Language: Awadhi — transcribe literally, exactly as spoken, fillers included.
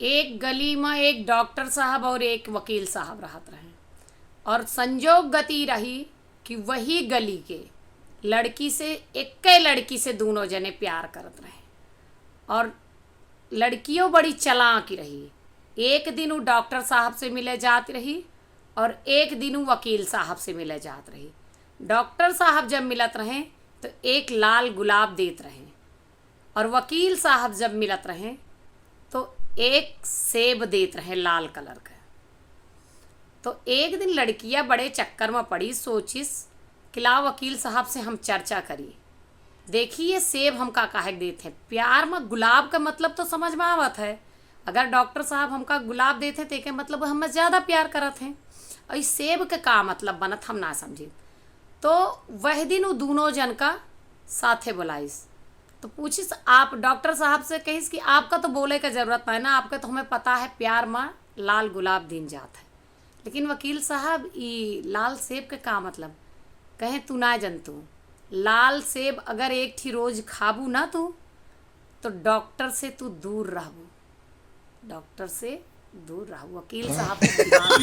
एक गली में एक डॉक्टर साहब और एक वकील साहब रहत रहे, और संजोग गति रही कि वही गली के लड़की से, एक्के लड़की से दोनों जने प्यार करत रहे। और लड़कियों बड़ी चालाक रही। एक दिन उ डॉक्टर साहब से मिले जात रही और एक दिन उ वकील साहब से मिले जात रही। डॉक्टर साहब जब मिलत रहे तो एक लाल गुलाब देत रहे, और वकील साहब जब मिलत रहे तो एक सेब देत रहे लाल कलर का। तो एक दिन लड़किया बड़े चक्कर में पड़ी, सोचिस कि लाओ वकील साहब से हम चर्चा करी, देखी ये सेब हमका काहे के देत हैं। प्यार में गुलाब का मतलब तो समझ में आवत है, अगर डॉक्टर साहब हमका गुलाब देत हैं तो एके मतलब हमसे ज्यादा प्यार करत हैं, और ई सेब के का मतलब बनत हम ना समझी। तो वह दिन उ दोनों जन का साथे बुलाइस, तो पूछिस, आप डॉक्टर साहब से कहिस कि आपका तो बोले का जरूरत ना है ना, आपके तो हमें पता है प्यार में लाल गुलाब दीन जात है, लेकिन वकील साहब ई लाल सेब के का मतलब? कहे तू ना जनतू, लाल सेब अगर एक ठी रोज खाबू ना तू, तो डॉक्टर से तू दूर रहबू, डॉक्टर से दूर रहबू। वकील साहब के दिमाग